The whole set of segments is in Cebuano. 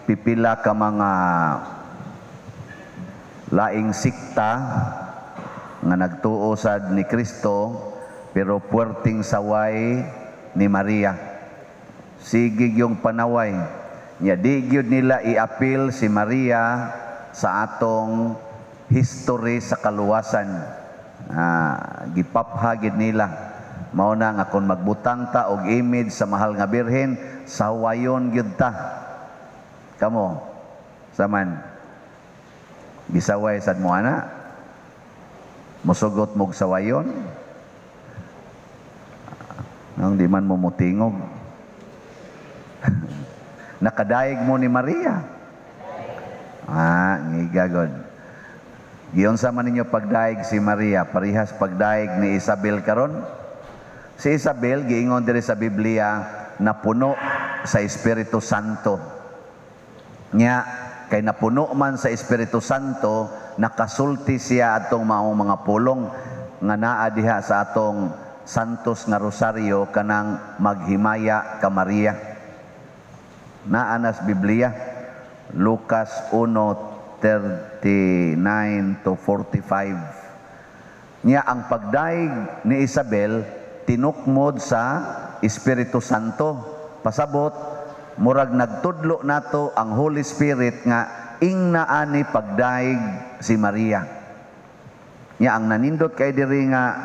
pipila ka mga laing sikta nga nagtuo sad ni Kristo, pero puwerteng saway ni Maria. Sige yung panaway. Nya di gyud nila iapil si Maria sa atong history sa kaluwasan. Gipapha gid nila. Mao na nga kung magbutang ta og image sa Mahal nga Birhen, sawayon gyud ta. Kamo, saman, gisaway sad mo ana? Musugot mog sawayon? Nang di man mo mutingog. Nakadaig mo ni Maria. Ngiga god. Giunsa man ninyo pagdaig si Maria, parihas pagdaig ni Isabel karon? Si Isabel giingon diri sa Biblia napuno sa Espiritu Santo. Nya kay napuno man sa Espiritu Santo, nakasulti siya atong maong mga pulong nga naa diha sa atong Santos nga Rosaryo, kanang "Maghimaya ka Maria". Naa na sa Biblia, Lucas 1:39 to 45. Nya ang pagdaig ni Isabel tinukmod sa Espiritu Santo. Pasabot, murag nagtudlo nato ang Holy Spirit nga ingna ani pagdaig si Maria. Nya ang nanindot kay diri nga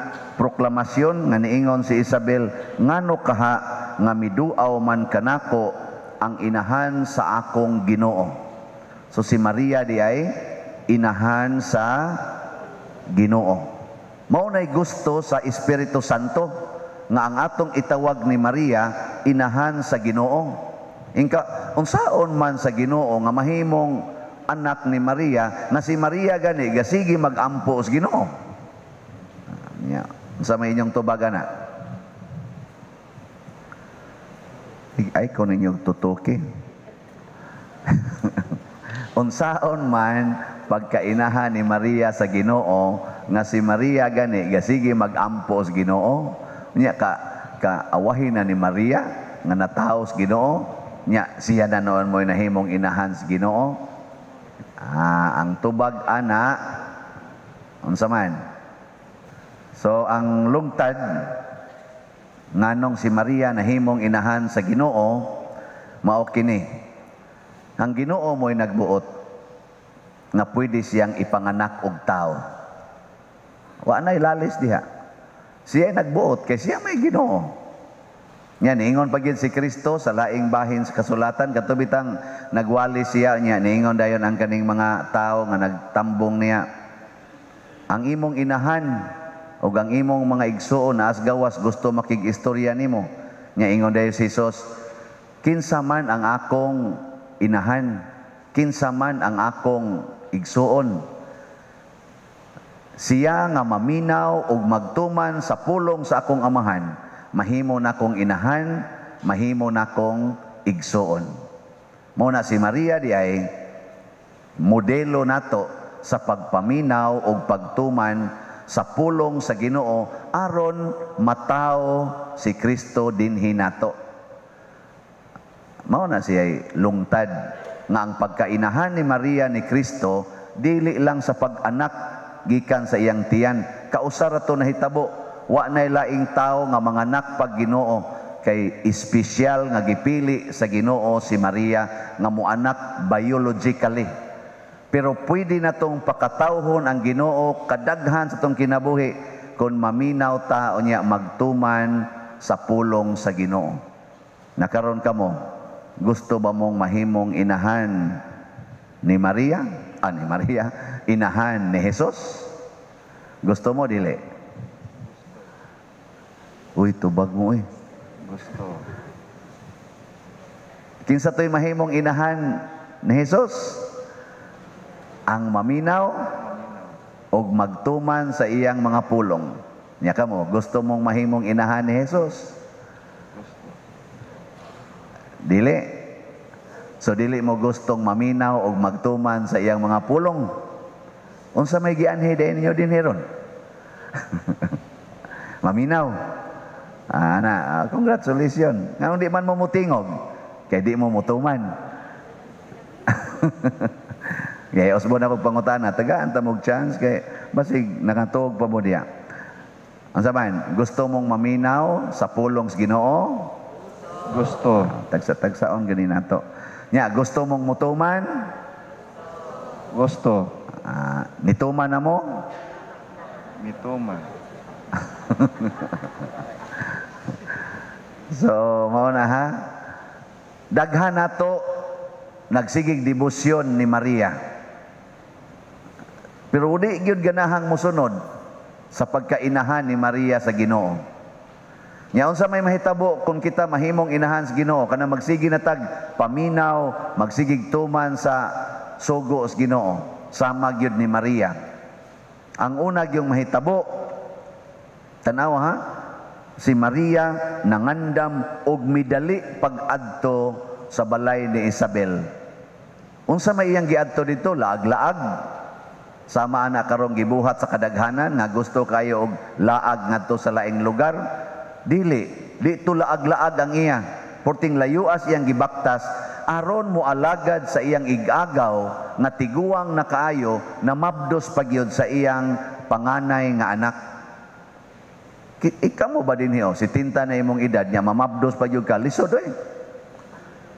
proklamasyon nga niingon si Isabel, "Ngano kaha nga miduaw man kanako ang inahan sa akong Ginoo?" So si Maria di ay inahan sa Ginoo. Mao nay gusto sa Espiritu Santo nga ang atong itawag ni Maria inahan sa Ginoo. Ingka unsaon man sa Ginoo nga mahimong anak ni Maria nga si Maria gani gasigi magampo sa Ginoo? Nya, unsa may inyong tubaga na? Ay ko ninyong tutuki. Unsaon man pagkainahan ni Maria sa Ginoo nga si Maria gani gasigi magampo sa Ginoo? Nya ka kaawahin na ni Maria nga natawo sa Ginoo, nya siya na noon mo'y nahimong inahan sa Ginoo. Ang tubag ana unsa man? So ang lungtad nganong si Maria nahimong inahan sa Ginoo mao kini. Ang Ginoo mo'y nagbuot nga pwede siyang ipanganak og tao. Wa nay lalis diha. Siya nagbuot kay siya may Ginoo. Nya niingon pa gyud si Kristo sa laing bahin sa kasulatan kadto bitang nagwali siya, nya niingon dayon ang kaning mga tao nga nagtambong niya, "Ang imong inahan ug ang imong mga igsuon naas gawas, gusto makig-istorya nimo." Nya ingon dayon si Jesus, "Kinsa man ang akong inahan? Kinsa man ang akong igsuon? Siya nga maminaw ug magtuman sa pulong sa akong Amahan, mahimo nakong inahan, mahimo nakong igsuon." Mao na si Maria di ay modelo nato sa pagpaminaw ug pagtuman sa pulong sa Ginoo aron matawo si Kristo dinhi nato. Mao na siya lungtad nga ang pagkainahan ni Maria ni Kristo dili lang sa pag-anak gikan sa iyang tiyan. Kausa ra to nahitabo. Wa nay laing tawo nga manganak pag Ginoo, kay espesyal nga gipili sa Ginoo si Maria nga moanak biologically. Pero pwede na tong pakatawhon ang Ginoo kadaghan sa tong kinabuhi kung maminaw ta o niya magtuman sa pulong sa Ginoo. Nakaron kamo, gusto ba mong mahimong inahan ni Maria? Ni Maria, inahan ni Jesus? Gusto mo dili? Uy, tubag mo eh. Gusto. Kinsa to'y mahimong inahan ni Jesus? Ang maminaw og magtuman sa iyang mga pulong. Nya kamo, gusto mong mahimong inahan ni Jesus? Gusto. Dili. So dili mo gustong maminaw og magtuman sa iyang mga pulong. Unsa may gianhi din ninyo dinhi ron? Maminaw. Na, congratulations. Nga di man mo mutingog, kay di mo mutuman. Kay usbon ako pangutana, tagaan ta mog chance kay basig nakatuog pa mo diya. Unsa man, gusto mong maminaw sa pulong sa Ginoo? Gusto. Tagsa-tagsaon gani nato. Nya, gusto mong mutuman? Gusto. Nituman na mo? Mituman. So, mao na ha. Daghan nato nagsigig debosyon ni Maria. Pero di gyud ganahang mosunod sa pagkainahan ni Maria sa Ginoo. Nya unsa may mahitabo kung kita mahimong inahan sa Ginoo, kana magsige na tag paminaw, magsigig tuman sa sugo sa Ginoo, sama gyud ni Maria. Ang una gyung mahitabo, tan-awa ha, si Maria nangandam og midali pag-adto sa balay ni Isabel. Unsa may iyang giadto dito? Laag-laag. Sama ana karong gibuhat sa kadaghanan nga gusto kayo og laag ngadto sa laing lugar. Dili, dito laag-laag ang iya. Porting layuas iyang gibaktas aron moalagad sa iyang igagaw nga tiguang na kaayo na mabdos pagyud sa iyang panganay nga anak. Ika mo ba din hiyo, si tinta na imong edad niya, mamabdos pa gyud ka, lisod oy.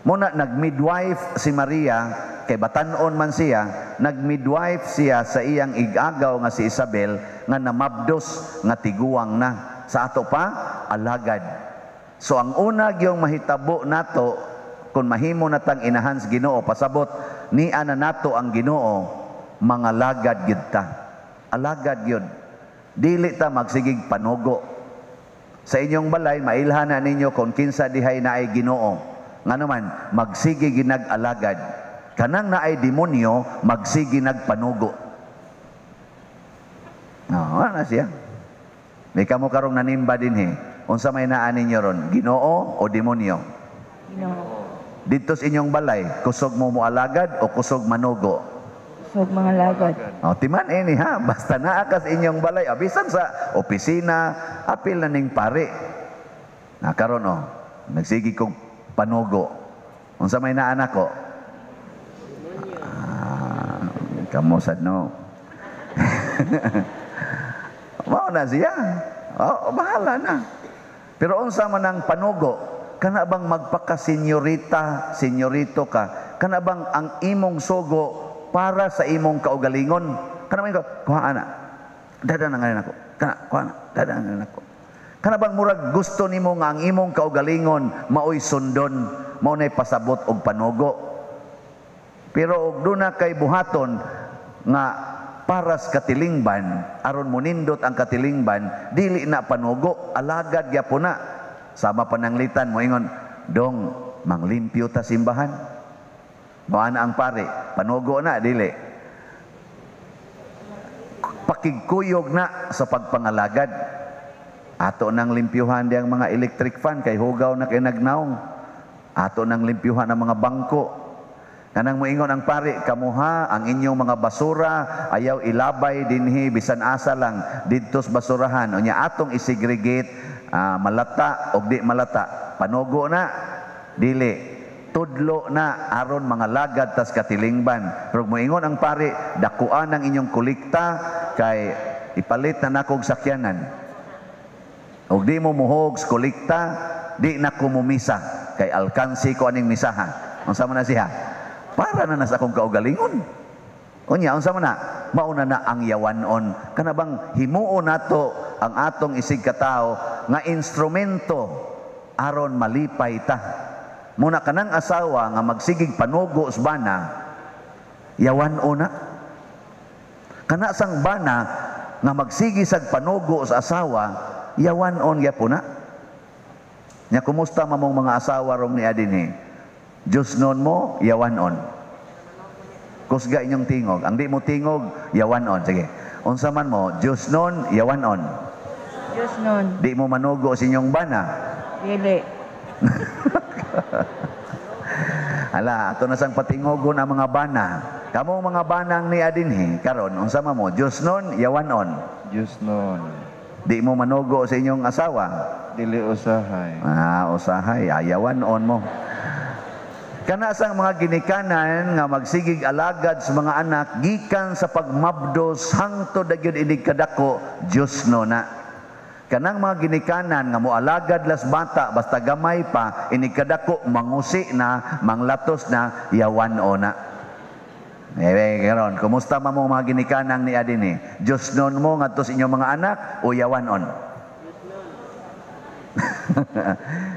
Muna, nag-midwife si Maria, kay batan-on man siya, nag-midwife siya sa iyang igagaw nga si Isabel, nga namabdos nga tiguang na. Sa ato pa, alagad. So ang una gyung mahitabo nato, kung mahimo natang inahan sa Ginoo, pasabot, niya na nato ang Ginoo, mga lagad gyud ta. Alagad gyud. Dili ta magsigig panugo. Sa inyong balay, mailhan na ninyo kung kinsa dihay naay Ginoo. Ngano man, magsige ginag-alagad. Kanang naay demonyo, magsige nagpanugo. No, ana siya. May kamo karong nanimba dinhi. Unsa may naa ninyo ron? Ginoo o demonyo? Ginoo. Dito sa inyong balay, kusog mo moalagad o kusog manugo? Kusog mga lagad. O, timan ini ha, basta naa ka sa inyong balay, abisan sa opisina, apil na ning pare. Na karon o, nagsige kog panugo. Unsa may naa nako? Kamo sad no. Mao na siya. Oh, bahala na. Pero unsa man ang panugo? Kana bang magpaka-senyorita, senyorito ka? Kana bang ang imong sugo para sa imong kaugalingon? Kana bang ikaw, kuha ana, dada na ngayon ako. Kana, kuha ana, dada na ngayon ako. Kana bang murag gusto nimo nga ang imong kaugalingon maoy sundon, mao nay pasabot og panugo? Pero og duna kay buhaton nga paras katilingban, aron monindot ang katilingban, dili na panugo, alagad gyapon na. Sama pananglitan moingon, dong manglimpyo ta simbahan. Moana ang pare, panugo na dili. Pakigkuyog na sa pagpangalagad. Ato nang limpyuhan diyang mga electric fan kay hugaw na kay nagnaong. Ato nang limpyuhan ang mga bangko. Kanang moingon ang pare, kamuha ang inyong mga basura, ayaw ilabay dinhi bisan asa lang didto sa basurahan. Unya atong isegregate, malata og di malata. Panugo na dili. Tudlo na aron mga lagad tas katilingban. Pero moingon ang pare, dakuan ang inyong kolekta kay ipalit na nakog sakyanan. Og di mo muhog sa kolekta, di na ko mumisa kay alkansi ko aning misaha. Unsa man na siya? Para na nas akong kaugalingon. Unya, unsa man na? Mauna na ang yawanon. Kana bang himuon nato ang atong isig katao nga instrumento aron malipay ta. Muna kanang asawa nga magsigig panugo sa bana, yawanon na. Kana sang bana nga magsigi sag panugo sa asawa, yawanon gyapon na. Nya kumusta mamong mga asawa rong niya dinhi? Diyos noon mo, yawanon. Kusga inyong tingog. Ang di mo tingog, yawanon. Sige. Unsa man mo, Diyos noon, yawanon. Diyos noon. Di mo manugo sa inyong bana. Dili. Hala, ato na sang patingogon ang mga bana. Kamong mga banang ni adinhi, karon unsa man mo, Diyos noon, yawanon. Diyos noon. Di mo manugo sa inyong asawa. Dili usahay. Usahay. Ayawanon mo. Kana sang mga ginikanan nga magsigig alagad sa mga anak gikan sa pagmabdos hangtod na gyud inig kadako, Dios no na. Kanang mga ginikanan nga moalagad las bata basta gamay pa, inig kadako mangusi na, manglatos na, yawan o na. Eh, karon, kumusta man mo mga ginikanan ni adini? Dios non mo ngadto sa inyong mga anak o yawan on?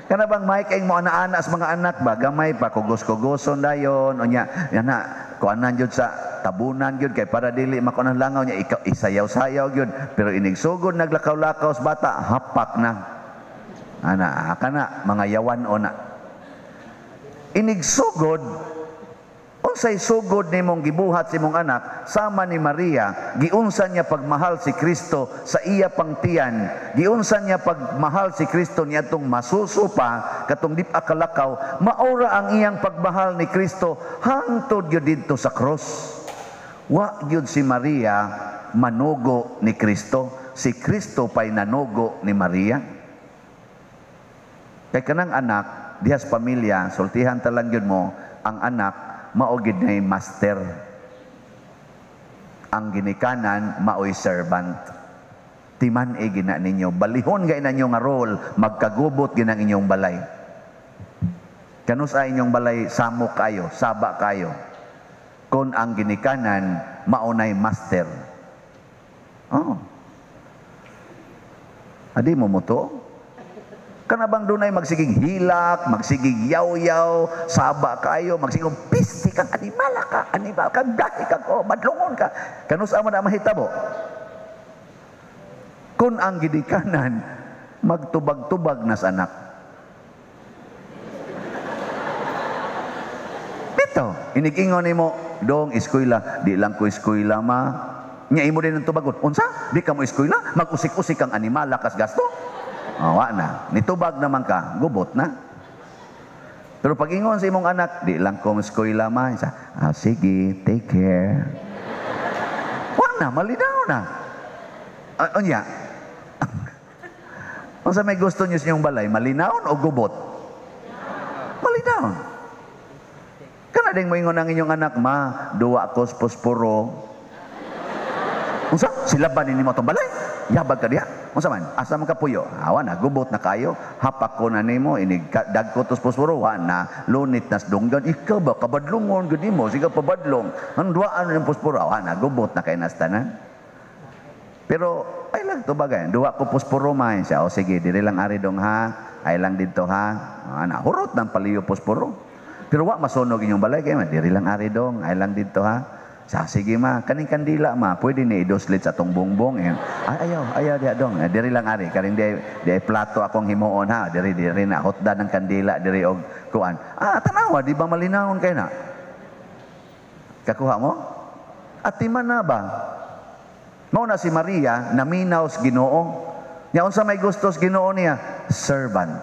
Kana bang may kay mo ana-ana sa mga anak ba, gamay pa kugos-kugoson dayon unya yana kuanan jud sa tabunan jud kay para dili makuan langaw niya, ikaw isayaw-sayaw jud, pero inig sugod naglakaw-lakaw sa bata, hapak na ana kana mga yawan ona. Inig sugod, unsay sugod nimong gibuhat sa imong anak, sama ni Maria, giunsa niya pagmahal si Kristo sa iya pang tiyan, giunsa niya pagmahal si Kristo niadtong masuso pa, katong di pa kalakaw, maura ang iyang pagmahal ni Kristo hangtod gyud didto sa cross. Wa gyud si Maria manugo ni Kristo, si Kristo pa'y nanugo ni Maria. Kay kanang anak, dihas pamilya, sultihan ta lang gyud mo, ang anak mao gid nay master. Ang ginikanan maoy servant. Timan e gina ninyo, balihon gay ninyo nga role, magkagubot ginang inyong balay. Kanus ay inyong balay samo kayo, saba kayo. Kon ang ginikanan mao nay master. Oh. Adi mo muto? Kana bang dunay magsigig hilak, magsigig yaw-yaw, saba kayo, magsigig pisti kang animala ka, animal ka, gahi ka, oh, madlungon ka. Kanus amo na mahitabo? Kung ang gidikanan, magtubag-tubag na sa anak. Dito, inigingon nimo, dong eskwela, di lang ko eskwela ma. Nya imo din ang tubagon. Unsa? Di ka mo eskwela? Mag-usik-usik kang animala kas gasto? Oh, wa na. Nitubag naman ka, gubot na. Pero pag ingon sa imong anak, di lang ko eskwela ma. Sa, ah, sige, take care. Wa na, malinaw na. Unya. Unsa may gusto niyo sa inyong balay, malinaw o gubot? Malinaw. Kana ding moingon ang inyong anak, ma, duwa ko sa posporo. Unsa? Sila ba nimo atong balay? Yabag ka diha. Unsa man? Asa man ka puyo? Awa na, gubot na kayo. Hapak ko na nimo, inig dagko tos posporo, wa na, lunit nas dunggan. Ikaw ba kabadlungon gud nimo? Sige pabadlong. Ang duaan ng posporo, awa na, gubot na kay nas tanan. Pero ay lang to bagay. Duwa ko posporo man siya. O sige, diri lang ari dong ha. Ay lang didto ha. Ana, hurot ng paliyo posporo. Pero wa masunog inyong balay kay man, diri lang ari dong, ay lang didto ha. Sa sige ma, kaning kandila ma, pwede ni idoslit sa atong bongbong. Eh. Ay, ayaw, ayaw diha dong. Eh, diri lang ari, karing di plato akong himuon ha. Diri diri na hotda ng kandila diri og kuan. Ah, tanawa di ba malinawon kay na? Kakuha mo? Atiman na ba? Mao na si Maria naminaw sa Ginoo. Nya unsa may gusto sa Ginoo niya? Servant.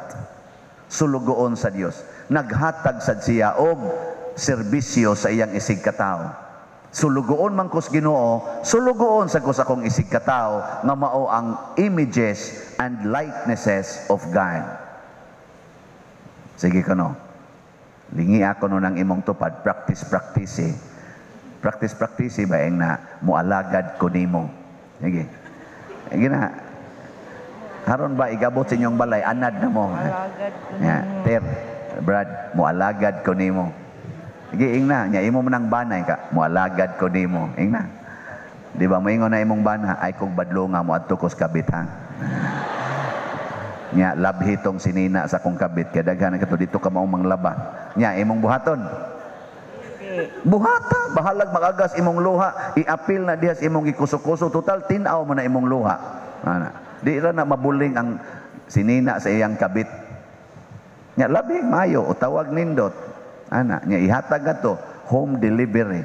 Sulugoon sa Dios. Naghatag sad siya og serbisyo sa iyang isig katawo. Sulugoon man ko sa Ginoo, sulugoon sa ko sa akong isig katawo nga mao ang images and likenesses of God. Sige kano. Lingi ako no ng imong tupad, practice practice eh. Practice practice eh, ba na mualagad ko nimo. Sige. Sige na. Haron ba igabot sa inyong balay anad na mo. Mualagad ko Ya, nimo. Ter, Brad, mualagad ko nimo. Sige, ing na. Nya, imo man ang banay ka. Mualagad ko nimo. Ing na. Di ba, moingon na imong bana, ay kung badlonga mo adto kos kabit ha. Nya, labhi tong sinina sa kong kabit. Kaya daghan na kato, dito ka maong manglaba. Nya, imong buhaton. Buhata, bahalag magagas imong luha. Iapil na diha sa imong gikuso-kuso. Total, tinaw mo na imong luha. Ana. Di ra na mabuling ang sinina sa iyang kabit. Nya, labi, mayo, o tawag nindot. Ana, nya ihatag ato home delivery.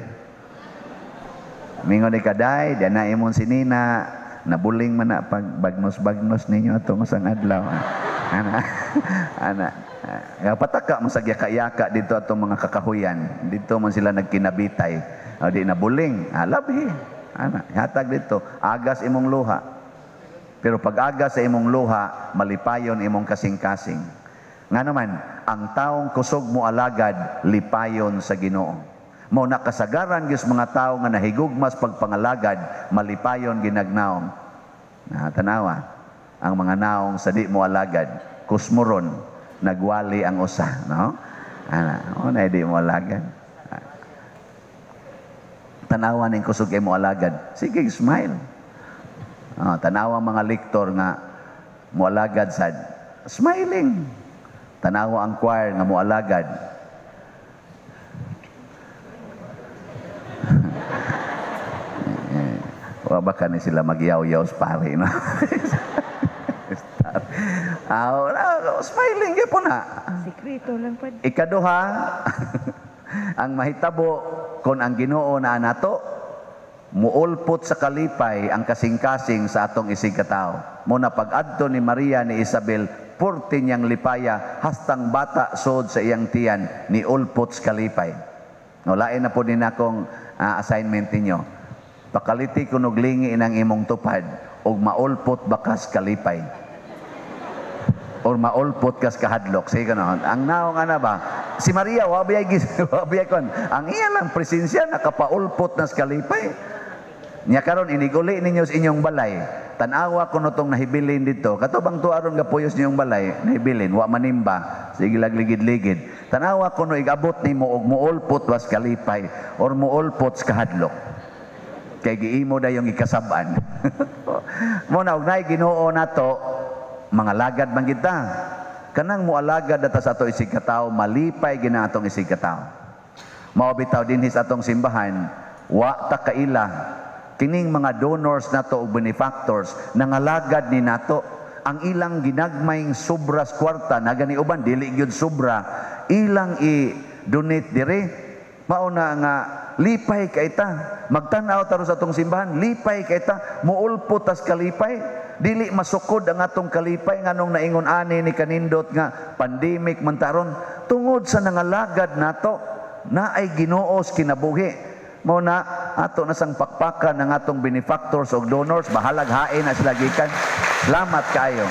Mingon ni kaday, di na imong sinina, nabuling man na pag bagnos-bagnos ninyo atong usang adlaw. Ana, ana. Pataka man sa yaka-yaka dito atong mga kakahuyan. Dito man sila nagkinabitay. O, di nabuling, labi. Ana, ihatag dito, agas imong luha. Pero pag agas sa imong luha, malipayon imong kasing-kasing. Nga naman, ang taong kusog mo alagad, lipayon sa Ginoo. Mao na kasagaran gyud mga tao nga nahigugmas pagpangalagad, malipayon ginagnaong. Na tanawa, ang mga naong sa di mo alagad, kusmuron, nagwali ang usa, no? Ana, o na di mo alagad. Tanawa ning kusog kay mo alagad. Sige, smile. Oh, tanawa mga lektor nga mo alagad sad, smiling. Tanawa ang choir nga mo alagad. Wa ba ni sila magyaw-yaw sa pare, no? Ah, smiling gyud na. Sekreto lang pa. Ikaduha, ang mahitabo kon ang Ginoo naa nato, muulpot sa kalipay ang kasing-kasing sa atong isig katao. Mo na pag-adto ni Maria ni Isabel, purti niyang lipaya hastang bata sod sa iyang tiyan ni ulpot sa kalipay. No, lain na po din akong assignment ninyo. Pakaliti kunog lingi inang imong tupad og maulpot bakas kalipay. Or maulpot kas kahadlok. Sige no. Ang naong ana ba? Si Maria wa biyay wa biyay kon. Ang iya lang presensya nakapaulpot nas kalipay. Nya karon iniguli ninyo sa inyong balay. Tan-awa kuno tong nahibilin dito. Kato bang tuaron gapuyos ninyong balay, nahibilin wa manimba. Sige lag ligid-ligid. Tan-awa kuno igabot nimo og muulpot was kalipay or muulpot sa kahadlok. Kay giimo dayong ikasab-an. Mo na og naay Ginoo nato, mga lagad man kita. Kanang moalagad data sa ato isig katawo, malipay gina atong isig katawo. Mao bitaw dinhi sa atong simbahan, wa ta kaila kining mga donors nato ug benefactors nangalagad ni nato ang ilang ginagmayng sobras kwarta na gani uban dili gyud sobra ilang i-donate dire. Mao na nga lipay kay ta, magtan-aw ta sa atong simbahan, lipay kay ta, muulpot tas kalipay. Dili masukod ang atong kalipay nganong naingon ani ni kanindot nga pandemic man taron tungod sa nangalagad nato naay Ginoo sa kinabuhi. Mao na ato na sang pakpakan ang atong benefactors og donors, bahalag hain na sila gikan. Salamat kaayo.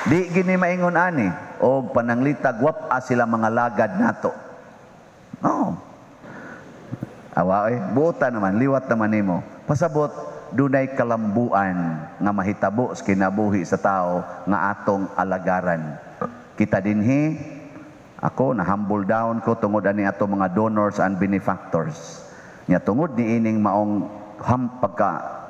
Di gini maingon ani og pananglitag wap-a sila mga lagad nato. Oh. Awa oy, buota naman, liwat naman nimo. Pasabot dunay kalambuan nga mahitabo sa kinabuhi sa tao nga atong alagaran. Kita dinhi, ako na humble down ko tungod ani ato mga donors and benefactors. Nya tungod niining maong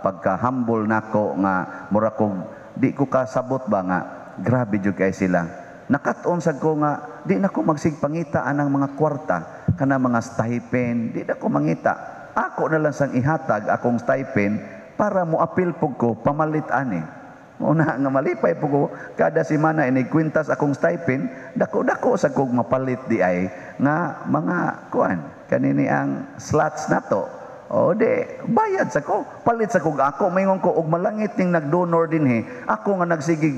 pagka humble nako nga mura kog di ko kasabot ba nga grabe jud kay sila. Nakat-on sad ko nga di na ko magsigpangita anang mga kwarta kana mga stipend, di na ko mangita. Ako na lang sang ihatag akong stipend para moapil pug ko pamalit ani. Una nga malipay pug ko kada semana inig kwintas akong stipend, dako-dako sa kog mapalit di ay nga mga kuan kanini ang slots nato. O di bayad sa ko, palit sa kog ako maingon ko og malangit ning nagdonor dinhi. Ako nga nagsigig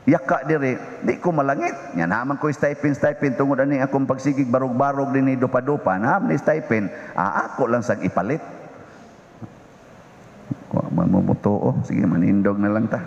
yaka dire, di ko malangit. Nya naman ko stipend stipend tungod ani akong pagsigig barog-barog dinhi dupa-dupa, naam ni stipend, ako lang sang ipalit. Wa man mo mutuo, sige manindog na lang ta.